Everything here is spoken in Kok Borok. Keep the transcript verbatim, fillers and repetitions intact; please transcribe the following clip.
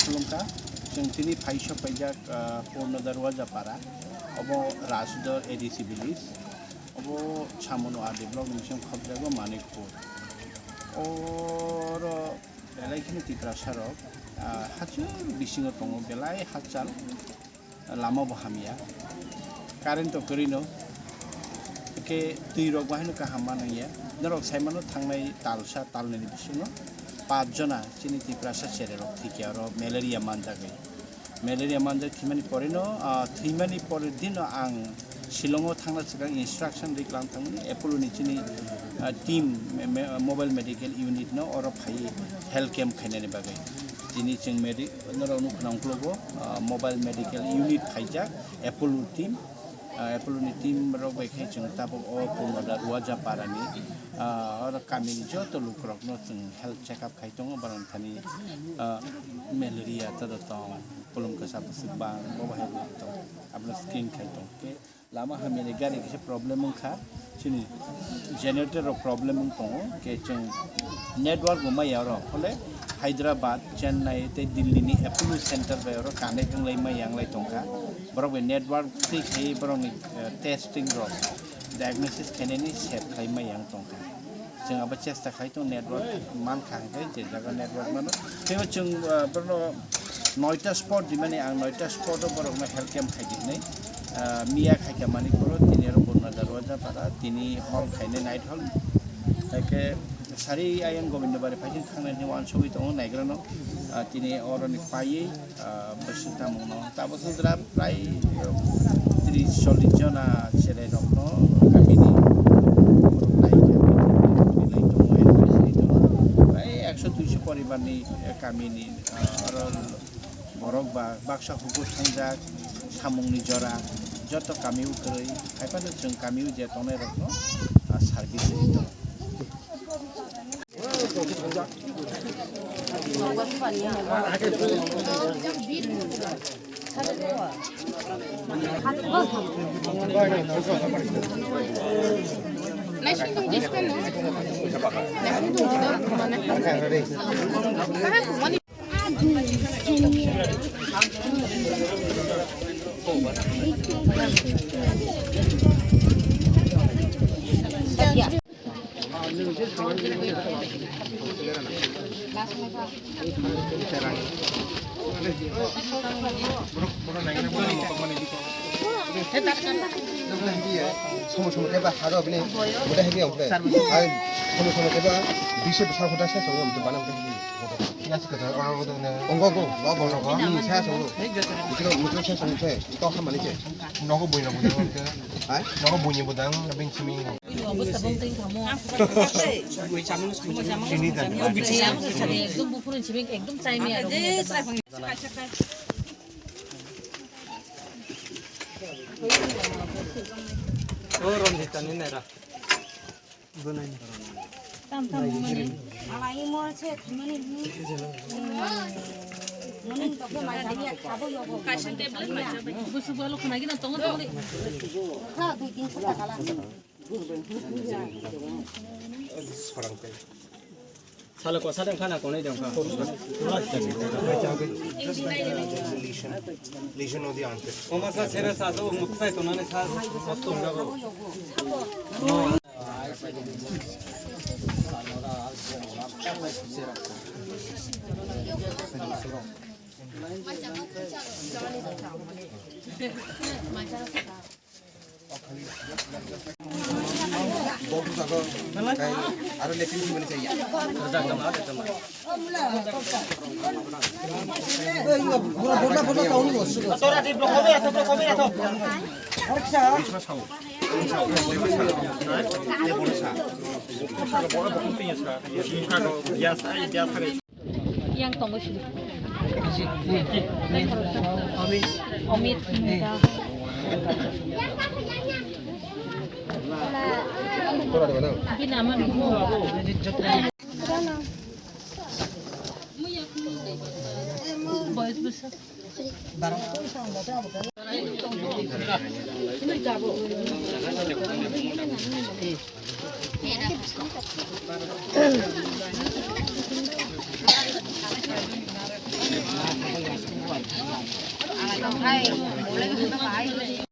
Khulumkha, chwng tini phaisok paijak, ah, Purno Darwaja para, obo Rajdor A D C village, obo Samono R D block ni bising khobjago Manikpur. Oro belai kheno Tiprasa rok, ah, hachal bisingo tongo, belai hachal. Lama bo hamya, current to kwrwi no, hwnkhe twi rok bo haino kaham ma nangya. Norok sai mano thangnai talsa talnwi ni bisingo paanch jona chini Tiprasa chwrai rok thwikya oro malaria manjagwi. Malaria manjak thwimani pore no, ah, thwimani pore din no ang Shillong o thangna swkang instruction ri klang thangmani Apollo ni chini, ah, team, me-, me-, mobile medical unit no oro phai health camp khainani bagwi. Tini chwng medi-, norok nukha nang uklogo, ah, mobile medical unit phaijak, Apollo team, ah, Apollo ni team rok bai khe chwng tabuk o Purnoda Ruaja para ni, ah, oro kami ni joto lukurok no chwng health check up khai tongo, borok thani, ah, malaria ta da tong, kolom kasa bwswk bang, bo bahai bo tong, abono screen khai tong. Lama hamya ni gari kisa problem wngkha, chini generator rok problem wng tongo, ke chwng network bo maya oro, hole Hyderabad, Chennai tei Delhi ni Apollo center bai oro connect wnglai maya wnglai tongkha, borok bai network tei khai borok ni, eh, testing rok diagnosis khainani save khai maya wng tongkha. Chwng abo chesta khai tongo, network mankha hwnkhe je jaga network mano. Teibo chwng, ah, borokno noita spot dimani, ang noita spot o borokno health camp khai di hwnwi, ah, miya khaikha Manikpuro, tini oro Purnoda Ruaja para, tini hall khainai night hall. Haikhe sari ayang Gobindobari phaising thangnai hwnwi uansugwi tongo naigrano, ah, tini oroni paiwi. Ah, bwswk tamo no tabuk sodra prai tris chollis jona chwrai rok no kami ni borok nai khe belai tongo, advice ri tongo. Prai ekso duiso poribar ni, eh, kami ni, ah, oro borok ba baksa hukur thangjak, samung ni jora joto kami o kwrwi, hai phano chwng kami o je tongnai rok no, ah, service ri tongo. Somo somo keba haro bini udah hebi ongkre. Ai somo somo keba bisa bisa hoda saya somo untuk mana udah hebi. Ongo go go go go. Saya somo. Mutro mutro saya somo saya. Kau hamani saya. Nogo boy nogo. Hai? Nogo boy ni bodang bing simi. একদম বুকুর নিচে, একদম চাই মিয়া। ও রঞ্জিতা নি নেরা। Tam tam mani. Ala imo se mani. Mani to ke mai kabo yo. Kaisa tablet mai. Busu balo khna gina tongo tongo. Ha, dui tin sota kala. Salo kosa dengkha na konai dengkha. Lesion, lesion odi ante. Oma sa sera sa so muksa to nane sa kosto jago. Yang tongo sini. Amit. Amit Hinda. Di nama ni mo. Boys besar. Hai, boleh gitu, Pak.